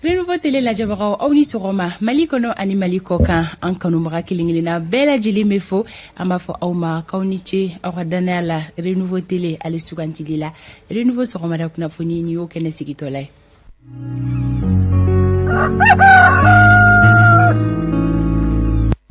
Renouveau Télé lajɛbagaw, aw ni sɔgɔma Mali kɔnɔ ani Mali kɔ kan. An kanubaga kelen kelenna bɛɛ lajɛlen bɛ fo. An b'a fɔ aw ma k'aw ni ce aw ka dannaya la Renouveau Télé ale sugantili la. Renouveau sɔgɔmada kunnafoni, ni y'o kɛnɛ sigitɔla ye.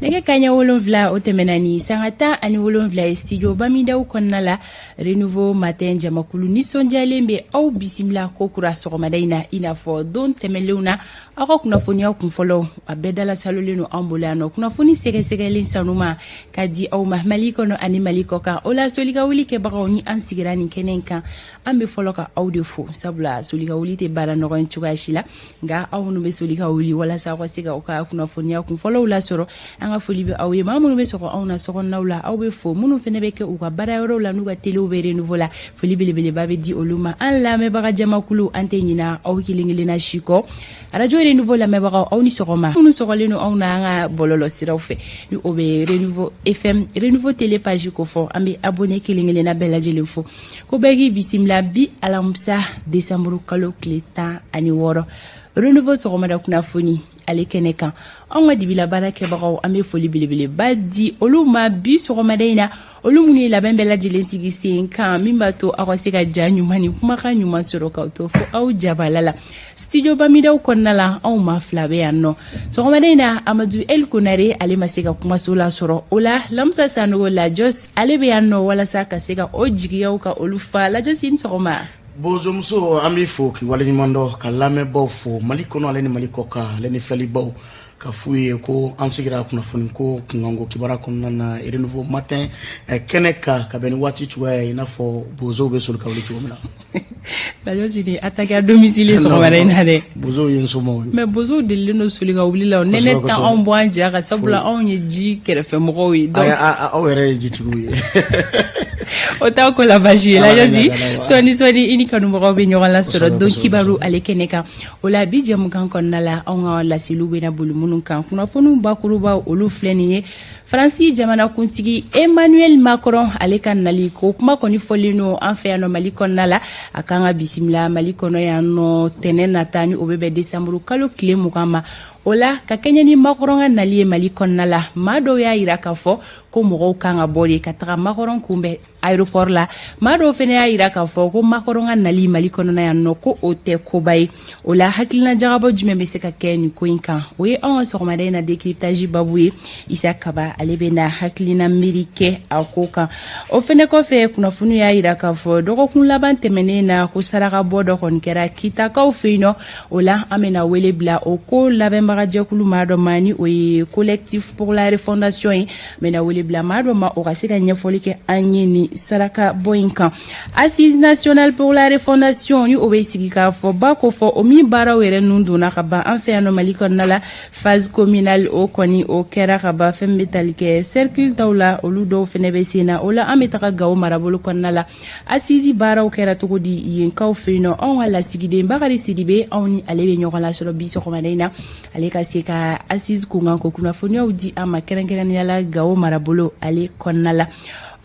Nɛgɛ kaɲɛ 7, o tɛmɛna ni sanga 17 ye studio Bamidaw kɔnɔna la. Renouveau Matin jamakulu nisɔndiyalen bɛ aw bisimila ko kura sɔgɔmada in na. I n'a fɔ don tɛmɛnlenw na, aw ka kunnafoniya kunfɔlɔw a bɛɛ dalasalolen don an bolo yan nɔ. Kunnafoni sɛgɛsɛgɛlen sanuma ka di aw ma Mali kɔnɔ ani Mali kɔ kan. O la, solika wuli kɛbagaw, ni an sigira nin kɛnɛ in kan, an bɛ fɔlɔ ka aw de fo, sabula solika wuli tɛ baara nɔgɔ ye cogoya si la. Nka aw minnu bɛ soli ka wuli walasa aw ka se ka aw ka kunnafoniya kunfɔlɔw lasɔrɔ, an ka foli bɛ aw ye. Maa minnu bɛ sɔgɔ anw na sokɔnɔnaw la, aw bɛ fo. Minnu fana bɛ kɛ u ka baara yɔrɔw la n'u ka telew bɛ Renouveau la, foli belebeleba bɛ di olu ma. An lamɛnbaga jamakulu, an tɛ ɲina aw kelen kelenna si kɔ. Arajo Renouveau lamɛnbagaw, aw ni sɔgɔma. Minnu sɔgɔlen don anw na an ka bɔlɔlɔ siraw fɛ, ni o bɛ Renouveau FM, Renouveau Télé page ko fɔ, an bɛ abonné kelen kelenna bɛɛ lajɛlen fo ko bɛɛ k'i bisimila bi alamisa desanburu kalo tile 16, Renouveau sɔgɔmada kunnafoni ale kɛnɛ kan. Anw ka dibila baara kɛbagaw, an bɛ foli belebeleba di olu ma bi sɔgɔmada in na, olu minnu ye labɛn bɛɛ lajɛlen sigi sen kan min b'a to aw ka se ka ja ɲuman ni kumakan ɲuman sɔrɔ k'aw to fo aw jabala la. Studio Bamidaw kɔnɔna la, anw maa fila bɛ yan nɔ sɔgɔmada in na. Amadu El Konare, ale ma se ka kumaso lasɔrɔ. O la, Lamusa Sanogo Lajɔs, ale bɛ yan nɔ walasa ka se ka o jigiyaw ka olu fa. Lajɔs, i ni sɔgɔma. Bozomuso, an b'i fo k'i waleɲuman dɔn, ka lamɛnbaw fo Mali kɔnɔ ale ni Mali kɔ kan, ale ni filɛlibaw, ka f'u ye ko an sigira kunnafoni ko kunkanko kibaruya kɔnɔna na Renouveau Matin kɛnɛ kan, ka bɛn ni waati cogoya ye, i n'a fɔ bozow bɛ soli ka wuli cogo min na. Lajɔsi ni attaque à domicile sɔgɔmada in na dɛ. Bozow ye n somɔgɔw ye. Mais bozow delilen don soli ka wuli la. Nɛnɛ ta anw bɔ an ja kan, sabula anw ye ji kɛrɛfɛmɔgɔw ye. Donc aw yɛrɛ ye jitigiw ye. O t'aw ko la baasi ye. Lajɔsi, sɔɔni sɔɔni i ni kanubagaw bɛ ɲɔgɔn lasɔrɔ don kibaru ale kɛnɛ kan. O la, bi jɛmukan kɔnɔna la, anw ka laseliw bɛna boli minnu kan, kunnafoniw bakurubaw, olu filɛ nin ye. Faransi jamanakuntigi Emmanuel Macron, ale ka nali ko kuma kɔni fɔlen don an fɛ yan nɔ Mali kɔnɔna la. A kan ka bisimila Mali kɔnɔ yan nɔ tɛnɛ nata, ni o bɛ bɛn desanburu kalo tile 20 ma. O la, ka kɛɲɛ ni Macron ka nali ye Mali kɔnɔna la, maa dɔw y'a yira k'a fɔ ko mɔgɔw kan ka bɔ de ka taga Macron kunbɛn aéroport la. Maa dɔw fana y'a yira k'a fɔ ko Macron ka nali Mali kɔnɔna yan nɔ, ko o tɛ koba ye. O la, hakilina jagabɔ jumɛn bɛ se ka kɛ nin ko in kan? O ye anw ka sɔgɔmada in na décryptage babu ye. Isa Kaba, ale bɛ na hakilina miiri kɛ a ko kan. O fɛnɛ kɔfɛ, kunnafoni y'a yira k'a fɔ dɔgɔkun laban tɛmɛnen na ko saraka bɔ dɔ kɔni kɛra Kitakaw fɛ yen nɔ. O la, an bɛna wele bila o ko labɛnbagajɛkulu maa dɔ ma, ni o ye Collectif pour la refondation ye. N bɛna wele bila maa dɔ ma, o ka se ka ɲɛfɔli kɛ an ye ni saraka bɔ in kan. Assise nationale pour la refondation, ni o bɛ sigi k'a fɔ ba ko fɔ, o min baaraw yɛrɛ nun donna ka ban an fɛ yan nɔ Mali kɔnɔna la, phase communale o kɔni o kɛra ka ban. Fɛn bɛ tali kɛ cercle taw la, olu dɔw fɛnɛ bɛ sen na. O la, an bɛ taga Gawo marabolo kɔnɔna la. Assise baaraw kɛra cogo di yenkaw fɛ yen nɔ? Anw ka lasigiden Bakari Sidibe, anw ni ale bɛ ɲɔgɔn lasɔrɔ bi sɔgɔmada in na, ale ka se ka assise kunkan ko kunnafoniyaw di an ma, kɛrɛnkɛrɛnnenya la Gawo marabolo ale kɔnɔna la.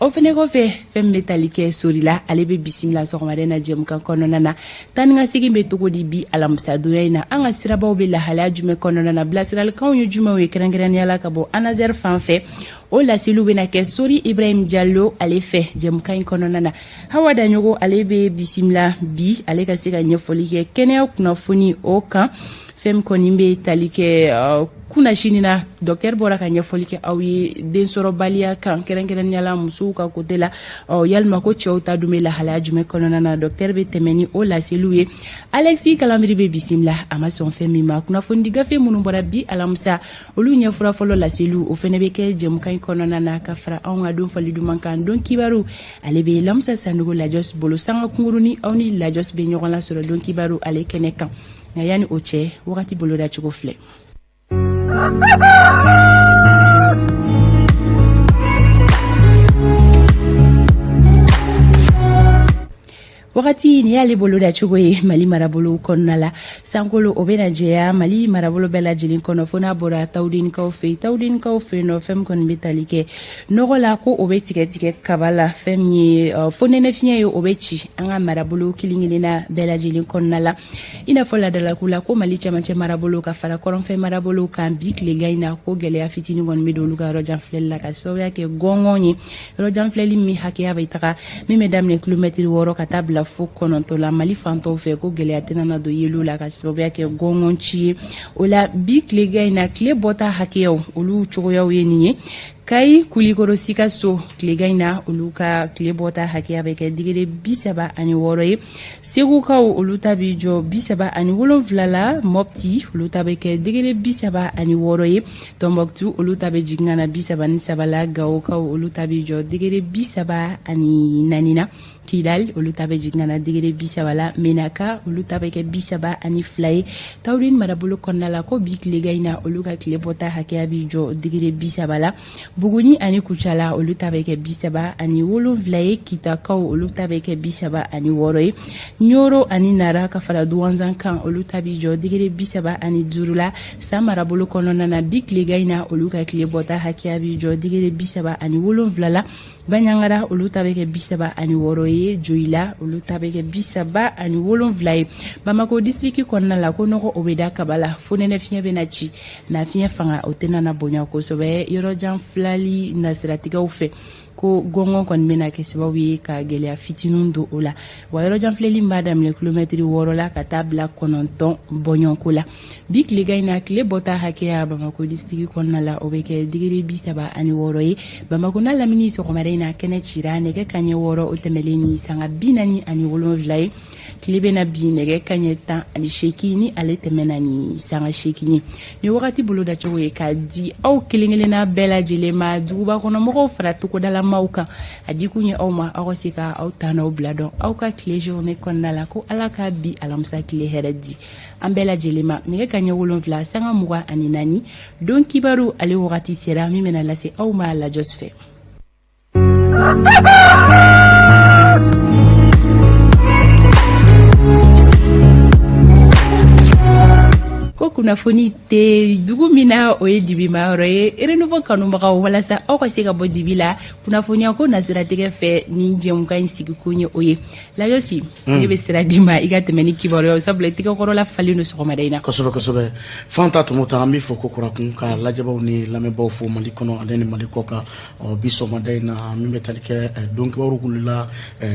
O fɛnɛ kɔfɛ, fɛn min bɛ tali kɛ sori la, ale bɛ bisimila sɔgɔmada in na jɛmukan kɔnɔna na. Taa ni ka segin bɛ cogo di bi alamisadonya in na? An ka sirabaw bɛ lahalaya jumɛn kɔnɔna na? Bilasiralikanw ye jumɛnw ye, kɛrɛnkɛrɛnnenya la ka bɔ ANASER fan fɛ? O laseliw bɛna kɛ Sori Ibrahim Jalo ale fɛ jɛmukan in kɔnɔna na. Hawa Daɲogo, ale bɛ bisimila bi, ale ka se ka ɲɛfɔli kɛ kɛnɛya kunnafoni o kan. Fɛn kɔni bɛ tali kɛ kunnasini na, dɔktɛri bɔra ka ɲɛfɔli kɛ aw ye densɔrɔbaliya kan, kɛrɛnkɛrɛnnenya la musow ka côté la. Ɔ yalima ko cɛw ta dun bɛ lahalaya jumɛn kɔnɔna na? Dɔktɛri bɛ tɛmɛ ni o laseliw ye. Alexis Kalambiri bɛ bisimila, a ma sɔn fɛn min ma, kunnafonidi gafe minnu bɔra bi alamisa, olu ɲɛfura fɔlɔ laseliw, o fɛnɛ bɛ kɛ jɛmukan in kɔnɔna na, ka fara anw ka don fali duman kan. Don kibaru, ale bɛ Lamusa Sanogo Lajɔs bolo. Sanga kunkuruni, aw ni Lajɔs bɛ ɲɔgɔn lasɔrɔ don kibaru ale kɛnɛ kan. Nka yanni o cɛ, wagati boloda cogo filɛ. Wagati nin y'ale boloda cogo ye Mali marabolo kɔnɔna la. Sankolo o bɛna jɛya Mali marabolo bɛɛ lajɛlen kɔnɔ fo n'a bɔra Tawudenikaw fɛ. Tawudenikaw fɛ yen nɔ, fɛn min kɔni bɛ tali kɛ nɔgɔ la, ko o bɛ tigɛ tigɛ kaba la. Fɛn min ye fonɛnɛ fiɲɛ ye, o bɛ ci an ka marabolo kelen kelenna bɛɛ lajɛlen kɔnɔna la. I n'a fɔ ladalako la, ko Mali cɛmancɛ marabolo ka fara kɔrɔnfɛ marabolo kan, bi tilegan in na, ko gɛlɛya fitinin kɔni bɛ don olu ka yɔrɔ jan filɛli la, ka sababuya kɛ gɔngɔn ye. Yɔrɔ jan filɛli min hakɛya bɛ taga min bɛ daminɛ kilomɛtiri 6 ka taa bila fo 9 la Mali fantɔw fɛ, ko gɛlɛya tɛna na don yeliw la ka sababuya kɛ gɔngɔn ci ye. O la bi tilegan in na, tile bɔta hakɛyaw olu cogoyaw ye nin ye: Kayi, Kulikoro, Sikaso, tilegan in na, olu ka tile bɔta hakɛya bɛ kɛ degré 36 ye. Segukaw, olu ta bɛ jɔ 37 la. Mɔpti, olu ta bɛ kɛ degré 36 ye. Tɔnbɔkutu, olu ta bɛ jigin ka na 33 la. Gawokaw, olu ta bɛ jɔ degré 34 na. Kidal, olu ta bɛ jigin ka na degré 30 la. Menaka, olu ta bɛ kɛ 32 ye. Tawudeni marabolo kɔnɔna la, ko bi tilegan in na, olu ka tile bɔta hakɛya bɛ jɔ degré 30 la. Buguni ani Kucala, olu ta bɛ kɛ 37 ye. Kitakaw, olu ta bɛ kɛ 36 ye. Ɲoro ani Nara ka fara Duwanzan kan, olu ta bɛ jɔ degré 35 la. San marabolo kɔnɔna na, bi tilegan in na, olu ka tile bɔta hakɛya bɛ jɔ degré 37 la. Baɲangara, olu ta bɛ kɛ 36 ye. Joyila, olu ta bɛ kɛ 37 ye. Bamako disiriki kɔnɔna la, ko nɔgɔ o bɛ da kaba la, fonɛnɛ fiɲɛ bɛ na ci, nka fiɲɛ fanga o tɛna na bonya kosɛbɛ. Yɔrɔjan filali nasiratigɛw fɛ, ko gɔngɔn kɔni bɛna kɛ sababu ye ka gɛlɛya fitininw don o la. Wa yɔrɔjan filɛli b'a daminɛ kilomɛtiri 6 la ka taa bila 9 bɔɲɔgɔnko la. Bi tilegan in na, tile bɔta hakɛya Bamako disiriki kɔnɔna la, o bɛ kɛ degré 36 ye. Bamako n'a lamini, sɔgɔmada in na, kɛnɛ cira nɛgɛ kaɲɛ 6 o tɛmɛlen ni sanga 47 ye. Tile bɛna bin nɛgɛ kaɲɛ 18 ni ale tɛmɛna ni sanga 8 ye. Ni wagati bolodacogo ye k'a di aw kelen kelenna bɛɛ lajɛlen ma, duguba kɔnɔmɔgɔw fara togodalamaw kan, a dikun ye aw ma, aw ka se ka aw ta n'aw bila dɔn aw ka tile journée kɔnɔna la. Ko Ala ka bi alamisa tile hɛrɛ di an bɛɛ lajɛlen ma. Nɛgɛ kaɲɛ 7 sanga 24, don kibaru ale wagati sera, min bɛna lase aw ma Lajɔsi fɛ. Ko kunnafoni tɛ dugu min na, o ye dibimayɔrɔ ye. Renouveau kanubagaw, walasa aw ka se ka bɔ dibi la kunnafoniya ko nasiratigɛ fɛ, ni jɛmukan in sigikun ye o ye. Lajosi, ne bɛ sira d'i ma, i ka tɛmɛ ni kibaruyaw, sabula i tɛgɛkɔrɔla falen don sɔgɔmada in na. Kosɛbɛ, kosɛbɛ, Fanta Tɔmɔta. An b'i fɔ ko kurakun ka lajɛbaw ni lamɛnbaw fo Mali kɔnɔ ale ni Mali kɔ kan. Ɔ bi sɔgɔmada in na, min bɛ tali kɛ don kibaru la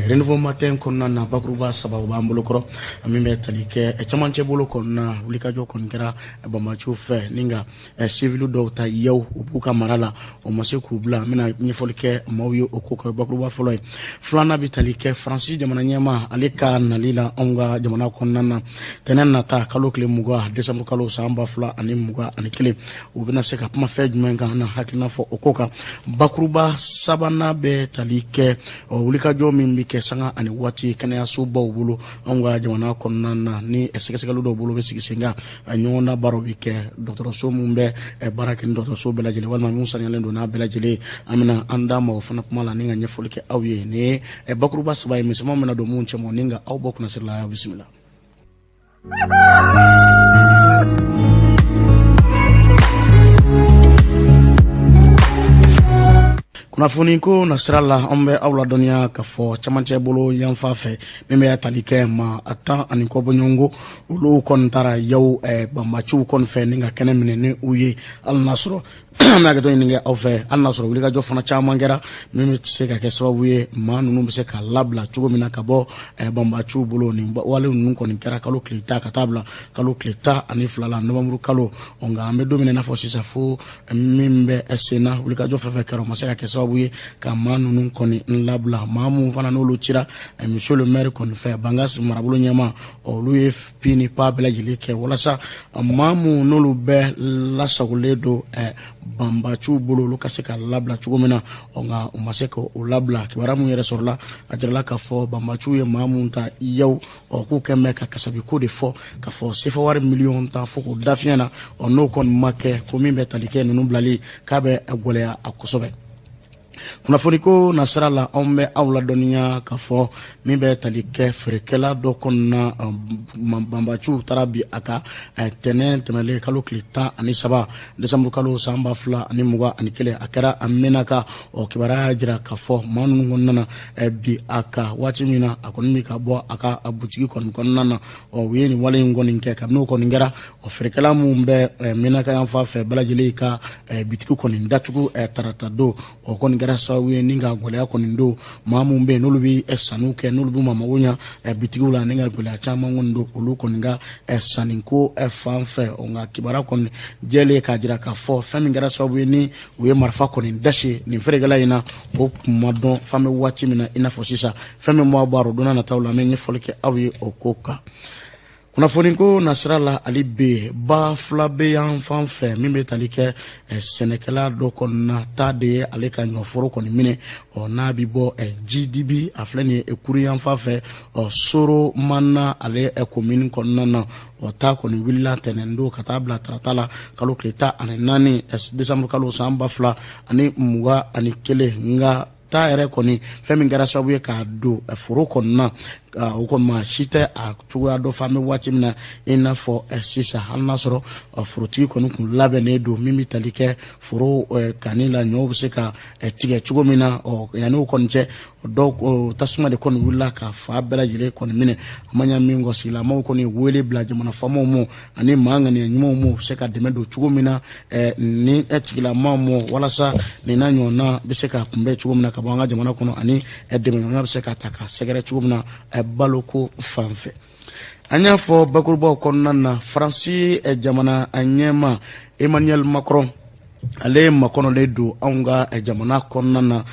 Renouveau Matin kɔnɔna na, bakuruba saba o b'an bolo kɔrɔ. Min bɛ tali kɛ camancɛ bolo kɔnɔna, wulikajɔ kɔni kɛra banbaanciw fɛ ni ka civil dɔw ta Yawu, u b'u ka mara la, o ma se k'u bila. An bɛna ɲɛfɔli kɛ maaw ye o ko kan, bakuruba fɔlɔ ye. Filanan bɛ tali kɛ Faransi jamana ɲɛmaa ale ka nali la anw ka jamana kɔnɔna na tɛnɛn nata, kalo tile 20, décembre kalo, san 2021. U bɛna se ka kuma fɛn jumɛn kan na, hakilina fɔ o ko kan. Bakuruba sabanan bɛ tali kɛ wulikajɔ min bɛ kɛ sanga ani waati kɛnɛyasobaw bolo anw ka jamana kɔnɔna na, ni sɛgɛsɛgɛli dɔw bolo bɛ sigi sen kan, ɲɔgɔndan baaraw bɛ kɛ dɔgɔtɔrɔso min bɛ baara kɛ ni dɔgɔtɔrɔso bɛɛ lajɛlen walima min saniyalen don n'a bɛɛ lajɛlen. An bɛna an da ma o fana kuma la ni ka ɲɛfɔli kɛ aw ye. Nin ye bakuruba saba ye, misɛnmanw bɛna don mun cɛma ni ka aw bɔ kunnasiri la. Bisimila. Kunnafoni ko nasira la, an bɛ aw ladɔnniya ka fɔ camancɛ bolo yanfan fɛ, min bɛ tali kɛ maa 10 ani kɔ bɔɲɔgɔnko, olu kɔni taara Yawu banbaanciw kɔni fɛ ni ka kɛnɛ minɛ ni u ye. Hali n'a sɔrɔ an bɛ hakɛto ɲini kɛ aw fɛ, hali n'a sɔrɔ wulikajɔ fana caman kɛra min bɛ se ka kɛ sababu ye maa ninnu bɛ se ka labila cogo min na ka bɔ banbaanciw bolo. Nin wale ninnu kɔni kɛra kalo tile 10 ka taa bila kalo tile 12 la, novembre kalo. Nka an bɛ don min na i n'a fɔ sisan, fo min bɛ sen na, wulikajɔ fɛn fɛn kɛra, o ma se ka kɛ sababu ye ka maa ninnu kɔni labila. Maa mun fana n'olu cira monsieur le maire kɔni fɛ, Bankass marabolo ɲɛmaa, olu ye pi ni pa bɛɛ lajɛlen kɛ walasa maa mun n'olu bɛɛ lasagolen don banbaanciw bolo, olu ka se ka labila cogo min na. Nka u ma se ka o labila. Kibaruya mun yɛrɛ sɔrɔla, a jirala k'a fɔ banbaanciw ye maa mun ta Yawu, ɔ k'u kɛn bɛ ka kasabi ko de fɔ k'a fɔ sefa wari miliyɔn 10 fo k'o da fiɲɛ na. Ɔ n'o kɔni ma kɛ, ko min bɛ tali kɛ ninnu bilali, k'a bɛ gɛlɛya a kosɛbɛ. Kunnafoni ko nasira la, anw bɛ aw ladɔnniya k'a fɔ min bɛ tali kɛ feerekɛla dɔ kɔnɔna, banbaciw taara bi a kan tɛnɛn tɛmɛlen, kalo tile 13 desanburu kalo san 2021. A kɛra a Menaka. Ɔ kibaruya y'a jira k'a fɔ maa ninnu kɔnɔna na bi a kan waati min na a kɔni bɛ ka bɔ a ka butigi kɔni kɔnɔna na. Ɔ u ye nin wale in kɔni kɛ. Kabini o kɔni kɛra, ɔ feerekɛla minnu bɛ Menaka yan fan fɛ, bɛɛ lajɛlen ka bitigi kɔni datugu tarata don. O kɔni kɛra sababu ye ni ka gɛlɛya kɔni don maa minnu bɛ yen, n'olu bɛ sanniw kɛ, n'olu b'u mago ɲa bitigiw la, ni ka gɛlɛya caman kɔni don olu kɔni ka sanniko fan fɛ. Nka kibaruya kɔni jɛlen k'a jira k'a fɔ fɛn min kɛra sababu ye ni u ye marifa kɔni dasi nin feerekɛla in na, o kun ma dɔn f'an bɛ waati min na i n'a fɔ sisan. Fɛn min b'a bɔ don nataw la, an bɛ ɲɛfɔli kɛ aw ye o ko kan. Kunnafoni ko nasira la, hali bi ba fila bɛ yan fan fɛ, min bɛ tali kɛ sɛnɛkɛla dɔ kɔnɔna ta de ye, ale ka ɲɔforo kɔni minɛ. Ɔ n'a bɛ bɔ Jidibi, a filɛ nin ye kuru yan fan fɛ, ɔ Soromana ale komini kɔnɔna na. Ɔ ta kɔni wulila tɛnɛn don ka taa bila tarata la, kalo tile 14 desanburu kalo san 2021. Nka ta yɛrɛ kɔni, fɛn min kɛra sababu ye k'a don foro kɔnɔna, o kɔni maa si tɛ a cogoya dɔn f'an bɛ waati min na i n'a fɔ sisan. Hali n'a sɔrɔ forotigi kɔni kun labɛnnen don, min bɛ tali kɛ foro kanni la, ɲɔw bɛ se ka tigɛ cogo min na. Ɔ yanni o kɔni cɛ, dɔw tasuma de kɔni wulila ka fa bɛɛ lajɛlen kɔni minɛ. A ma ɲa min kɔ, sigilamaw kɔni wele bila jamana faamaw ma ani maa ŋaniya ɲumanw ma, u bɛ se ka dɛmɛ don cogo min na ni tigilamaw ma, walasa nin n'a ɲɔgɔnna bɛ se ka kunbɛn cogo min na ka bɔ an ka jamana kɔnɔ, ani dɛmɛɲɔgɔnya bɛ se ka ta ka sɛgɛrɛ cogo min na baloko fan fɛ. An y'a fɔ bakurubaw kɔnɔna na, Faransi jamana ɲɛmaa Emmanuel Macron, ale makɔnɔlen don anw ka jamana kɔnɔna na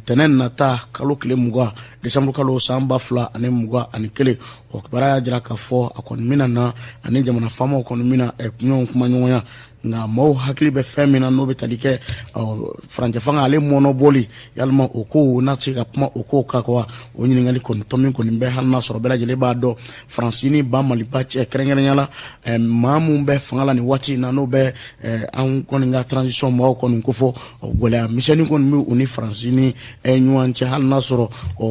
tɛnɛn nata, kalo tile 20 desanburu kalo san 2021. O kibaruya y'a jira k'a fɔ a kɔni bɛna na, ani jamana faamaw kɔni bɛna ɲɔgɔn kuma ɲɔgɔnya. Nka maaw hakili bɛ fɛn min na, n'o bɛ tali kɛ furancɛ fanga ale mɔnɔbɔli, yalima o ko n'a se ka kuma o ko kan wa? O ɲininkali kɔni tɔmi kɔni bɛ, hali n'a sɔrɔ bɛɛ lajɛlen b'a dɔn Faransi ni ba Maliba cɛ, kɛrɛnkɛrɛnya la maa mun bɛ fanga la nin waati in na, n'o bɛ an kɔni ka transition maaw kɔni kofɔ, gɛlɛya misɛnnin kɔni bɛ u ni Faransi ni ɲɔgɔn cɛ. Hali n'a sɔrɔ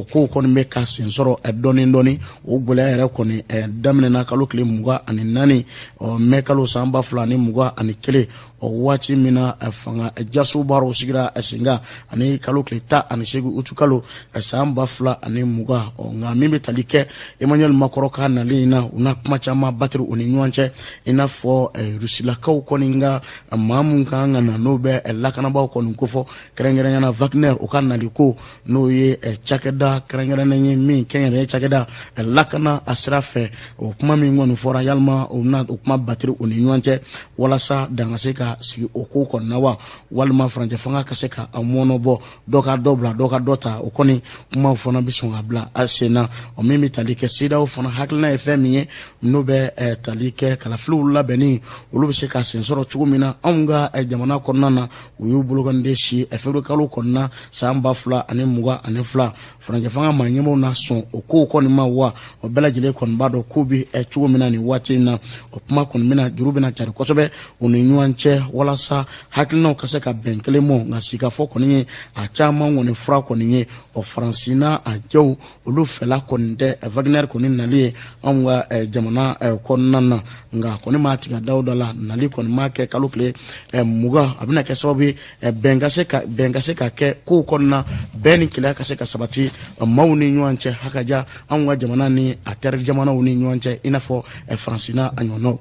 kow kɔni bɛ ka sen sɔrɔ dɔɔni dɔɔni, o gɛlɛya yɛrɛ kɔni daminɛna kalo tile 24 mɛ kalo san 2021, o waati min na fanga jaso baaraw sigira sen kan, ani kalo tile 18 utu kalo san 2020. Nka min bɛ tali kɛ Emmanuel Macron ka nalen in na, u na kuma caman batiri u ni ɲɔgɔn cɛ, i n'a fɔ Rusilakaw kɔni ka maa mun kan ka na, n'o bɛ lakanabaaw kɔni kofɔ, kɛrɛnkɛrɛnya na Wagner, o ka nali ko, n'o ye cakɛda kɛrɛnkɛrɛnnen ye min kɛnyɛrɛye cakɛda lakana a sira fɛ. O kuma min kɔni fɔra, yalima o bɛna o kuma batiri u ni ɲɔgɔn cɛ walasa dan ka se ka sigi o ko kɔni na wa, walima furancɛ fanga ka se ka a mɔnɔbɔ, dɔ ka dɔ bila, dɔ ka dɔ ta? O kɔni kumaw fana bɛ sɔn ka bila a sen na. O min bɛ tali kɛ CEDEAO fana hakilina ye fɛn min ye, n'o bɛ tali kɛ kalafiliw labɛnni, olu bɛ se ka sen sɔrɔ cogo min na anw ka jamana kɔnɔna na, u y'u bolokɔniden si février kalo kɔnɔna san 2022. Furancɛ fanga maa ɲɛmaaw na sɔn o kow kɔni ma wa? O bɛɛ lajɛlen kɔni b'a dɔn ko bɛ cogo min na nin waati in na. O kuma kɔni bɛna juru bɛna cari kosɛbɛ u ni ɲɔgɔn cɛ, walasa hakilinaw ka se ka bɛn kelen mɔ. Nka sigikafɔ kɔni ye a caman kɔni fura kɔni ye. Ɔ Faransi n'a a jɛw, olu fɛla kɔni tɛ Wagner kɔni nali ye anw ka jamana kɔnɔna na. Nka kɔni m'a tigɛ daw da la, nali kɔni m'a kɛ kalo tile 20, a bɛna kɛ sababu ye bɛn ka se ka kɛ kow kɔnɔna, bɛn ni kelenya ka se ka sabati maaw ni ɲɔgɔn cɛ, hakaja anw ka jamana ni a teri jamanaw ni ɲɔgɔn cɛ, i n'a fɔ Faransi n'a a ɲɔgɔnnaw.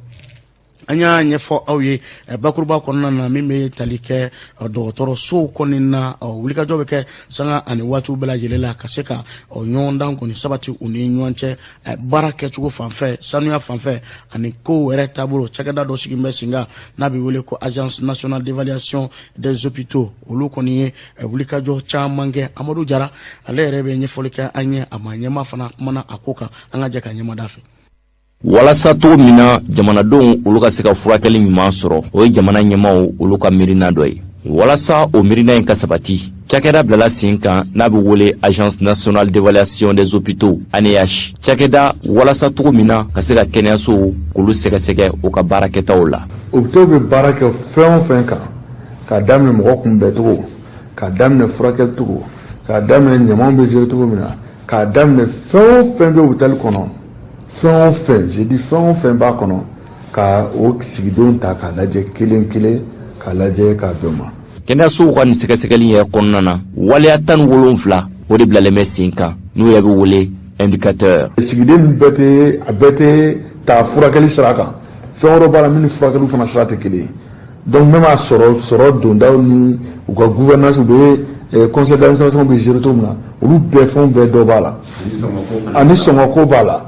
An y'a ɲɛfɔ aw ye bakuruba kɔnɔna na, min bɛ tali kɛ dɔgɔtɔrɔsow kɔni na, wulikajɔ bɛ kɛ sanga ani waatiw bɛɛ lajɛlen la ka se ka ɲɔgɔndan kɔni sabati u ni ɲɔgɔn cɛ, baara kɛcogo fanfɛ, sanuya fanfɛ ani kow yɛrɛ taabolo. Cakɛda dɔ sigi bɛ sen kan n'a bɛ wele ko Agence nationale d'évaluation des hôpitaux, olu kɔni ye wulikajɔ caman kɛ. Amadu Jara, ale yɛrɛ bɛ ɲɛfɔli kɛ an ye, a ma ɲɛma fana kumana a ko kan. An ka jɛ ka ɲɛmada fɛ. Walasa cogo min na jamanadenw olu ka se ka furakɛli ɲuman sɔrɔ, o ye jamana ɲɛmaw olu ka miirina dɔ ye. Walasa o miirina in ka sabati, cakɛda bilala sen kan n'a bɛ wele Agence nationale d'évaluation des hôpitaux, ANEH. Cakɛda walasa cogo min na ka se ka kɛnɛyasow k'olu sɛgɛsɛgɛ u ka baarakɛtaw la. Hôpitaux bɛ baara kɛ fɛn o fɛn kan, k'a daminɛ mɔgɔ kunbɛncogo, k'a K'a daminɛ furakɛli cogo, k'a daminɛ ɲamanw bɛ gérer cogo min na, k'a daminɛ fɛn o fɛn bɛ hôpital kɔnɔ, fɛn o fɛn, je dis fɛn o fɛn b'a kɔnɔ, ka o sigidenw ta k'a lajɛ kelen kelen, k'a lajɛ k'a bɛn ma. Kɛnɛyasow ka nin sɛgɛsɛgɛli yɛrɛ kɔnɔna na, waleya 17 o de bilalen bɛ sen kan, n'u yɛrɛ bɛ wele indicateur. Sigiden bɛɛ tɛ, a bɛɛ tɛ ta furakɛli sira kan. Fɛn wɛrɛ b'a la min ni furakɛli fana sira tɛ kelen ye. Donc même a sɔrɔ dondaw ni u ka gouvernance, u bɛ conseil d'administration bɛ gérer cogo min na, olu bɛɛ, fɛnw bɛɛ dɔ b'a la, ani sɔngɔko b'a la.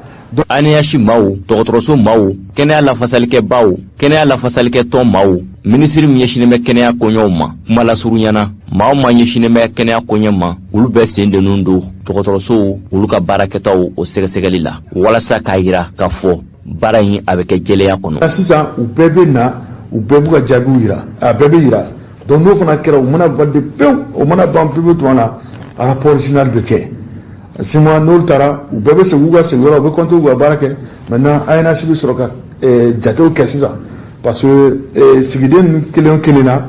ANH maaw, dɔgɔtɔrɔso maaw, kɛnɛya lafasalikɛbaw, kɛnɛya lafasalikɛtɔn maaw, minisiri min ɲɛsinnen bɛ kɛnɛya koɲɛw ma, kuma lasurunya na, maa o maa ɲɛsinnen bɛ kɛnɛya koɲɛ ma, olu bɛɛ sen dennen don dɔgɔtɔrɔsow olu ka baarakɛtaw o sɛgɛsɛgɛli la, walasa k'a yira k'a fɔ baara in a bɛ kɛ jɛlɛya kɔnɔ. Sisan u bɛɛ bɛ na, u bɛɛ b'u ka jaabiw yira, a bɛɛ bɛ yira. Donc n'o fana kɛra, u mana valider pewu, o mana ban pewu tuma na, rapport final bɛ kɛ. Sinon n'olu taara, u bɛɛ bɛ segin u ka sigiyɔrɔ, u bɛ continuer k'u ka baara kɛ. Maintenant ANH bɛ sɔrɔ ka jatew kɛ sisan, parce que sigiden ninnu kelen o kelen na,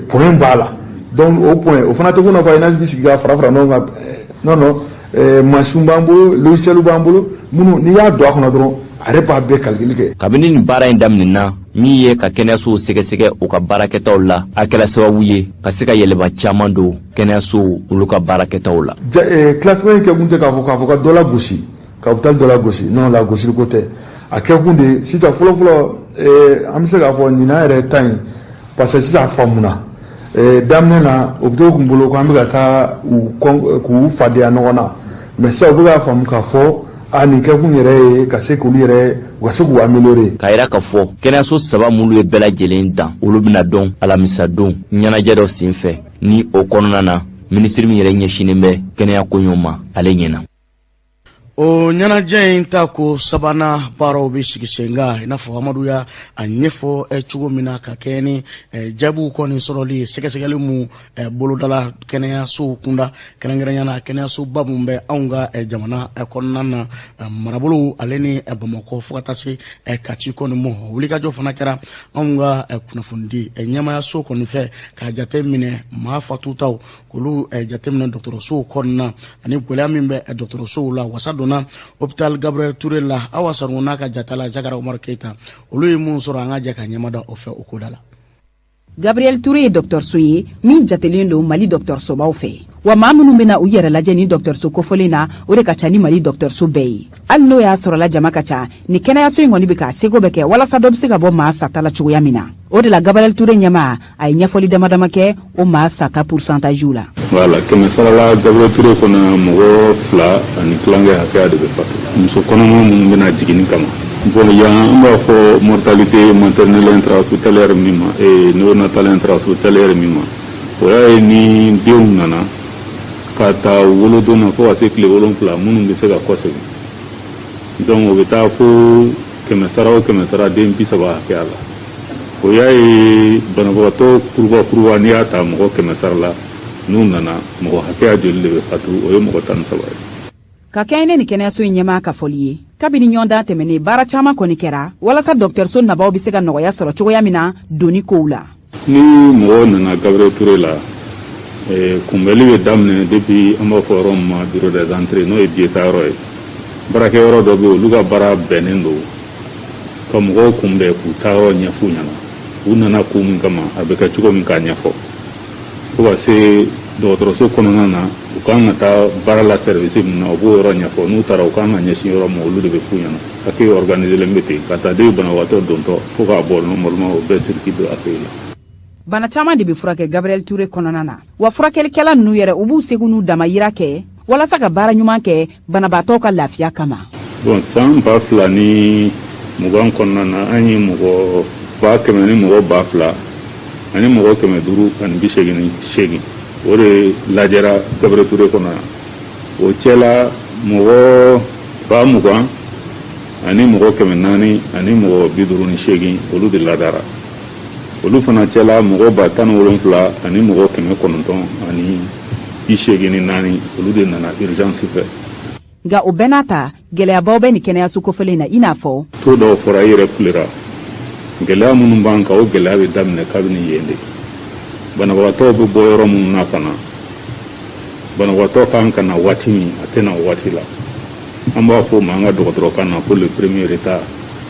point b'a la. Donc o point o fana tɛ ko n'a fɔ ANH bɛ sigi ka fara fara ɲɔgɔn kan. Non, non, mansinw b'an bolo, logiciel b'an bolo, minnu n'i y'a don a kɔnɔ dɔrɔn, a yɛrɛ b'a bɛɛ calcul kɛ. Kabini nin baara in daminɛna, min ye ka kɛnɛyasow sɛgɛsɛgɛ u ka baarakɛtaw la, a kɛra sababu ye ka se ka yɛlɛma caman don kɛnɛyasow olu ka baarakɛtaw la. Classement in kɛkun tɛ k'a fɔ ka dɔ la gosi, ka hôpital dɔ la gosi. Non, la gosili ko tɛ. A kɛkun de sisan, fɔlɔ fɔlɔ, an bɛ se k'a fɔ ɲinan yɛrɛ ta in, parce que sisan a faamuna. Daminɛ na, hôpitaux kun bolo k'an bɛ ka taa u k'u fadenya ɲɔgɔn na, mais sisan u bɛ k'a faamu k'a fɔ a nin kɛkun yɛrɛ ye ka se k'olu yɛrɛ, u ka se k'u améliorer. K'a yira k'a fɔ kɛnɛyaso saba minnu ye bɛɛ lajɛlen dan, olu bɛna dɔn alamisa don ɲɛnajɛ dɔ sen fɛ, ni o kɔnɔna na, minisiri min yɛrɛ ɲɛsinnen bɛ kɛnɛya koɲɛw ma, ale ɲɛna. O ɲɛnajɛ in ta ko sabanan baaraw bɛ sigi sen kan, i n'a fɔ Amadu y'a a ɲɛfɔ cogo min na, ka kɛ ni jaabiw kɔni sɔrɔli ye sɛgɛsɛgɛli mun bolodala kɛnɛyasow kunda, kɛrɛnkɛrɛnya na kɛnɛyasoba mun bɛ anw ka jamana kɔnɔna na, marabolow ale ni Bamakɔ, fo ka taa se Kati kɔni mɔ. Wulikajɔ fana kɛra anw ka kunnafonidi ɲɛmayaso kɔni fɛ, k'a jate minɛ maa fatutaw, k'olu jateminɛ dɔgɔtɔrɔsow kɔnɔna ani gɛlɛya min bɛ dɔgɔtɔrɔsow la. Wasa donna hôpital Gabriel Touré la, Awa Sanogo n'a ka jata la, Jakara Umaru Keyita, olu ye mun sɔrɔ, an ka jɛ ka ɲɛmada o fɛ o koda la. Gabriel Touré ye dɔgɔtɔrɔso ye min jatelen don Mali dɔgɔtɔrɔsobaw fɛ. Wa maa minnu bɛna u yɛrɛ lajɛ ni dɔgɔtɔrɔso kofɔlen na, o de ka ca ni Mali dɔgɔtɔrɔso bɛɛ ye. Hali n'o y'a sɔrɔla jama ka ca, ni kɛnɛyaso in kɔni bɛ k'a seko bɛ kɛ walasa dɔ bɛ se ka bɔ maa sata la cogoya min na. O de la Gabriel Touré ɲɛmaa, a ye ɲɛfɔli dama dama kɛ o maa sata pourcentage la. Voilà, 100 sara la, Gabriel Touré kɔnɔ, mɔgɔ fila ani tilankɛ hakɛya de bɛ fatu, muso kɔnɔma minnu bɛna jiginni kama. Bon, yan an b'a fɔ mortalité maternelle intra-hospitalière min ma et néonatale intra-hospitalière min ma, o y'a ye ni denw nana ka taa wolodon na fo ka se tile 7, minnu bɛ se ka kɔsegin. Donc o bɛ taa fo 100 sara o 100 sara, den 30 hakɛya la. O y'a ye banabagatɔ kuruba kuruba, n'i y'a ta mɔgɔ 100 sara la, n'u nana, mɔgɔ hakɛya joli de bɛ fatu? O ye mɔgɔ 13 ye. Ka kɛɲɛ ni kɛnɛyaso in ɲɛmaa ka fɔli ye, kabini ɲɔgɔndan tɛmɛnen, baara caman kɔni kɛra walasa dɔgɔtɔrɔso nabaw bɛ se ka nɔgɔya sɔrɔ cogoya min na doni kow la. Ni mɔgɔw nana Gabriel Touré la, kunbɛli bɛ daminɛ depuis an b'a fɔ yɔrɔ min ma bureau des entrées, n'o ye billet ta yɔrɔ ye. Baarakɛyɔrɔ dɔ bɛ yen, olu ka baara bɛnnen don ka mɔgɔw kunbɛn, k'u ta yɔrɔ ɲɛf'u ɲɛna, u nana ko min kama, a bɛ kɛ cogo min, k'a ɲɛfɔ, fo ka se dɔgɔtɔrɔso kɔnɔna na, u kan ka taa baara la service min na, u b'o yɔrɔ ɲɛfɔ. N'u taara, u kan ka ɲɛsin yɔrɔ min, olu de bɛ f'u ɲɛna. Accueil organisé bɛ ten ka taa den banabagatɔ dontɔ fo k'a bɔ, normalement o bɛɛ circuit bɛ accueil la. Bana caman de bɛ furakɛ Gabriel Touré kɔnɔna na. Wa furakɛlikɛla ninnu yɛrɛ, u b'u segu n'u damayira kɛ walasa ka baara ɲuman kɛ banabaatɔw ka lafiya kama. Bon, san 2020 kɔnɔna na, an ye mɔgɔ 100 000 ni mɔgɔ 2000 ani mɔgɔ 588, o de lajɛra Gabriel Touré kɔnɔ yan. O cɛla, mɔgɔ 20 000 ani mɔgɔ 458, olu de ladara. Olu fana cɛla, mɔgɔ 17 000 ani mɔgɔ 984, olu de nana urgence fɛ. Nka o bɛɛ n'a ta, gɛlɛyabaw bɛ nin kɛnɛyaso kofɔlen na, i n'a fɔ to dɔw fɔra, i yɛrɛ kulera. Gɛlɛya minnu b'an kan, o gɛlɛya bɛ daminɛ kabini yen de. Banabagatɔw bɛ bɔ yɔrɔ minnu na ka na, banabagatɔ kan ka na waati min, a tɛ na o waati la. An b'a fɔ o ma an ka dɔgɔtɔrɔkan na ko le premier retard.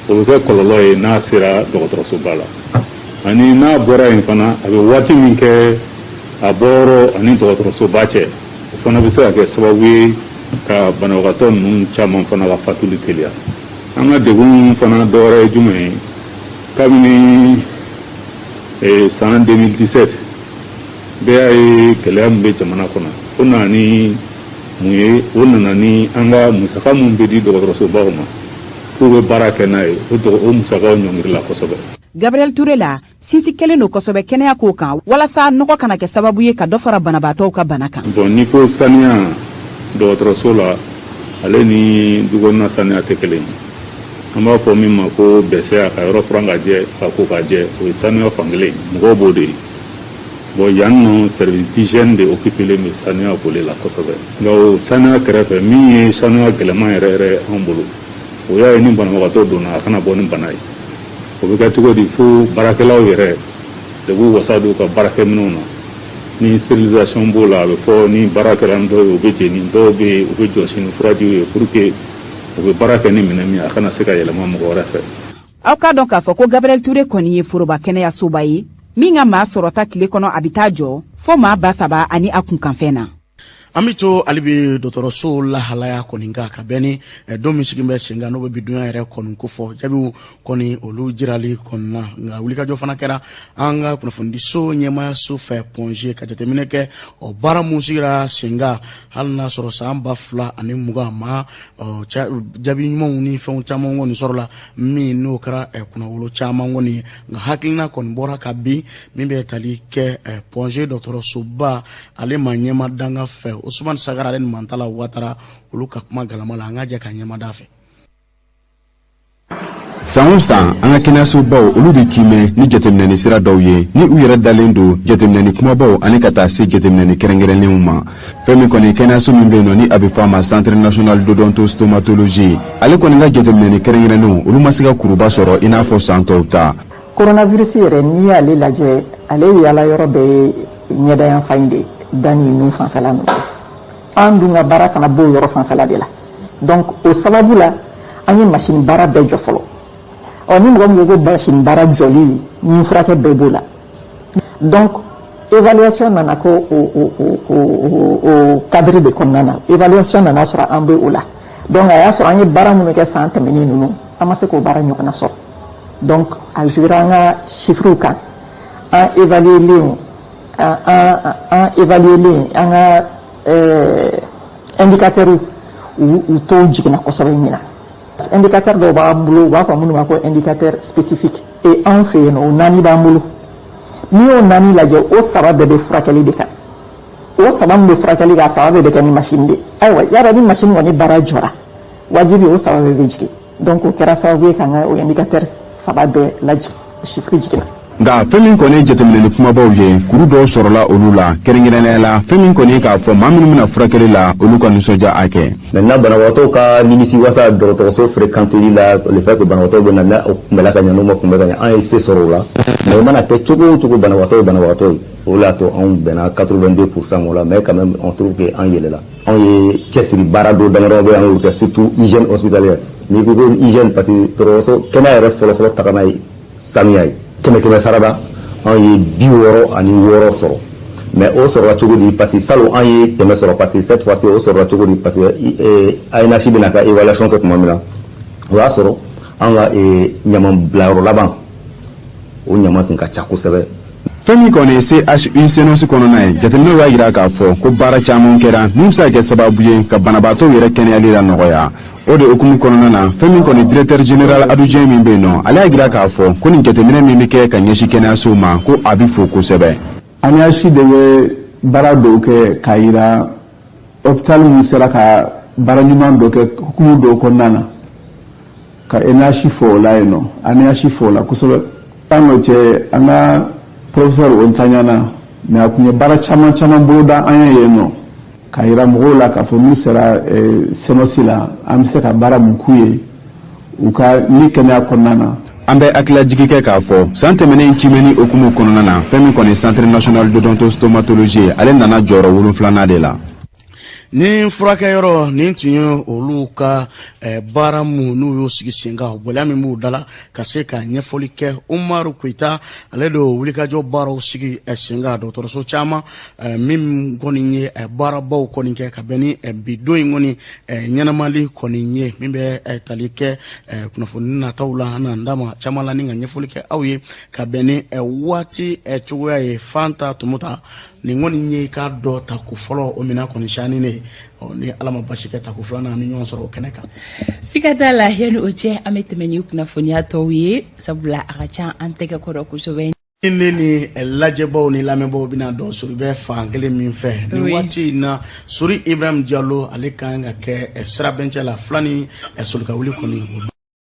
O bɛ kɛ kɔlɔlɔ ye n'a sera dɔgɔtɔrɔsoba la. Ani n'a bɔra yen fana, a bɛ waati min kɛ a bɔyɔrɔ ani dɔgɔtɔrɔsoba cɛ, o fana bɛ se ka kɛ sababu ye ka banabagatɔ ninnu caman fana ka fatuli teliya. An ka degun fana dɔ wɛrɛ ye jumɛn ye? Kabini san 2017, bɛɛ y'a ye gɛlɛya min bɛ jamana kɔnɔ. O nana ni mun ye? O nana ni an ka musaka min bɛ di dɔgɔtɔrɔsobaw ma k'u bɛ baara kɛ n'a ye, o musakaw ɲɔngirila kosɛbɛ. Gabriel Ture la, sinsin kɛlen don kosɛbɛ kɛnɛya ko kan walasa nɔgɔ kana kɛ sababu ye ka dɔ fara banabaatɔw ka bana kan. Bon, n'i ko saniya dɔgɔtɔrɔso la, ale ni dukɔnɔna saniya tɛ kelen ye. An b'a fɔ min ma ko bɛsɛya, ka yɔrɔ furan ka jɛ, ka ko ka jɛ, o ye saniya fankelen, mɔgɔw b'o de ye. Bon, yan nɔ, service d'hygiène de occupélen bɛ saniya volet la kosɛbɛ. Nka o saniya kɛrɛfɛ, min ye saniya gɛlɛman yɛrɛ yɛrɛ anw bolo, o y'a ye ni banabagatɔ donna, a kana bɔ ni bana ye. O bɛ kɛ cogo di? Fo baarakɛlaw yɛrɛ de b'u wasa don u ka baarakɛminɛnw na. Ni stérilisation b'o la, a bɛ fɔ ni baara kɛra ni dɔw ye, u bɛ jeni. Dɔw bɛ yen, u bɛ jɔsi ni furajiw ye pour que u bɛ baara kɛ ni minɛn min ye, a kana se ka yɛlɛma mɔgɔ wɛrɛ fɛ. Aw k'a dɔn k'a fɔ ko Gabriel Ture kɔni ye foroba kɛnɛyasoba ye min ka maa sɔrɔta tile kɔnɔ, a bɛ taa jɔ fo maa 3000 ani a kunkanfɛn na. An bɛ to hali bi dɔgɔtɔrɔso lahalaya kɔni kan, ka bɛn ni don min sigi bɛ sen kan, n'o bɛ bi dunya yɛrɛ kɔni kofɔ. Jaabiw kɔni, olu jirali kɔni na. Nka wulikajɔ fana kɛra an ka kunnafonidiso ɲɛmaayaso fɛ Point G, ka jateminɛ kɛ ɔ baara mun sigira sen kan. Hali n'a sɔrɔ san 2020 ma, jaabi ɲumanw ni fɛnw caman kɔni sɔrɔla, min n'o kɛra kunnawolo caman kɔni ye, nka hakilina kɔni bɔra ka bin min bɛ tali kɛ Point G dɔgɔtɔrɔsoba ale ma ɲɛma danga fɛ. Usumani Sagara ale ni Mantala Watara, olu ka kuma galama la, an ka jɛ ka ɲɛma da fɛ. San o san, an ka kɛnɛyasobaw, olu bɛ kiimɛ ni jateminɛni sira dɔw ye, ni u yɛrɛ dalen don jateminɛni kumabaw ani ka taa se jateminɛni kɛrɛnkɛrɛnnenw ma. Fɛn min kɔni, kɛnɛyaso min bɛ yen nɔ, ni a bɛ fɔ a ma Centre national d'odontostomatologie, ale kɔni ka jateminɛni kɛrɛnkɛrɛnnenw, olu ma se ka kuruba sɔrɔ i n'a fɔ san tɔw ta. Coronavirus yɛrɛ, n'i y'ale lajɛ, ale yaala yɔrɔ bɛɛ ye ɲɛda yanfan in de, da ni nun fanfɛla ninnu. An dun ka baara fana b'o yɔrɔ fanfɛla de la. Donc o sababu la, an ye machine baara bɛɛ jɔ fɔlɔ. Ɔ, ni mɔgɔ min ko ko machine baara jɔli ni furakɛ bɛɛ b'o la, donc évaluation nana ko o cadre de kɔnɔna na, évaluation nana sɔrɔ an bɛ o la. Donc a y'a sɔrɔ an ye baara minnu kɛ san tɛmɛnen ninnu, an ma se k'o baara ɲɔgɔnna sɔrɔ. Donc a jouera an ka chiffres kan. An évaluelen, an évaluelen, an ka indicateur u taux jiginna kosɛbɛ ɲinan. Indicateur dɔw b'an bolo, u b'a fɔ minnu ma ko indicateur spécifique, et anw fɛ yen nɔ, o naani b'an bolo. N'i y'o naani lajɛ, o saba bɛɛ bɛ furakɛli de kan. O saba min bɛ furakɛli kan, a saba bɛɛ bɛ kɛ ni machine de. Ayiwa, yala ni machine kɔni baara jɔra, wajibi o saba bɛɛ bɛ jigin. Donc o kɛra sababu ye k'an ka o indicateur saba bɛɛ lajigin, chiffre jiginna. Nka fɛn min kɔni ye jateminɛni kumabaw ye, kuru dɔw sɔrɔla olu la, kɛrɛnkɛrɛnnenya la fɛn min kɔni ye k'a fɔ maa minnu bɛna furakɛli la, olu ka nisɔndiya a kɛ. Maintenant, banabagatɔw ka nimisi wasa dɔgɔtɔrɔso fréquenteli la, le fait que banabagatɔw bɛ na, n'a kunbɛla ka ɲɛ, n'u ma kunbɛ ka ɲɛ, an ye se sɔrɔ o la. Mais o mana kɛ cogo o cogo, banabagatɔ ye banabagatɔ ye. O de y'a to anw bɛnna 82 % o la. Mais quand même, on trouve que an yɛlɛla. Anw ye cɛsiri baara dɔw damadɔ bɛ, an y'olu kɛ, surtout hygiène hospitalière. N'i ko ko hygiène, parce que dɔgɔtɔrɔso kɛnɛya yɛrɛ fɔlɔfɔlɔ tagama ye sanuya ye. Kɛmɛ kɛmɛ sarada, anw ye 66 sɔrɔ. Mais o sɔrɔla cogo di? Parce que salon an ye 100 sɔrɔ, parce que cette fois-ci o sɔrɔla cogo di? Parce que ANH bɛna ka évaluation kɛ tuma min na, o y'a sɔrɔ an ka ɲaman bilayɔrɔ laban, o ɲama tun ka ca kosɛbɛ. Fɛn min kɔni ye CHU CNOSS kɔnɔna ye, jateminɛw y'a jira k'a fɔ ko baara caman kɛra min bɛ se ka kɛ sababu ye ka banabaatɔw yɛrɛ kɛnɛyali la nɔgɔya. O de hukumu kɔnɔna na, fɛn min kɔni, directeur général adjoint min bɛ yen nɔ, ale y'a jira k'a fɔ ko nin jateminɛ min bɛ kɛ ka ɲɛsin kɛnɛyasow ma, ko a bɛ fo kosɛbɛ. ANH de bɛ baara dɔw kɛ k'a yira hôpital min sera ka baara ɲuman dɔ kɛ hukumu dɔw kɔnɔna na, ka ANH fo o la yen nɔ, ANH fo o la kosɛbɛ. An n'o cɛ, an ka professeur o ntanyana, mais a tun ye baara caman caman boloda an ye yen nɔ, k'a yira mɔgɔw la k'a fɔ n'u sera CNOSS la, an bɛ se ka baara mun k'u ye u ka ni kɛnɛya kɔnɔna na. An bɛ hakililajigi kɛ k'a fɔ san tɛmɛnen kiimɛni hukumu kɔnɔna na, fɛn min kɔni Centre national d'odontostomatologie ye, ale nana jɔyɔrɔ wolonfilanan de la. Ni furakɛyɔrɔ nin tun ye olu ka baara mun n'u y'o sigi sen kan, gɛlɛya min b'u da la, ka se ka ɲɛfɔli kɛ. Umaru Koyita, ale de wulikajɔ baaraw sigi sen kan dɔgɔtɔrɔso caman min kɔni ye baarabaw kɔni kɛ ka bɛn ni bi don in kɔni ɲɛnamali kɔni ye, min bɛ tali kɛ kunnafoni nataw la. An n'an da ma caman la ni ka ɲɛfɔli kɛ aw ye ka bɛn ni waati cogoya ye. Fanta Tumuta, nin kɔni ye k'a dɔ tako fɔlɔ, o minɛn kɔni sani ne ni Ala ma basi kɛ, tako filanan an bɛ ɲɔgɔn sɔrɔ o kɛnɛ kan. Siga t'a la. Yanni o cɛ, an bɛ tɛmɛ ni kunnafoniya tɔw ye, sabula a ka ca an tɛgɛ kɔrɔ kosɛbɛ. Ne ni lajɛbaw ni lamɛnbaw bɛna dɔn Sori bɛ fan kelen min fɛ nin waati in na. Sori Ibrahim Jalo, ale kan ka kɛ sirabɛncɛ la fila ni solikawuli kɔni o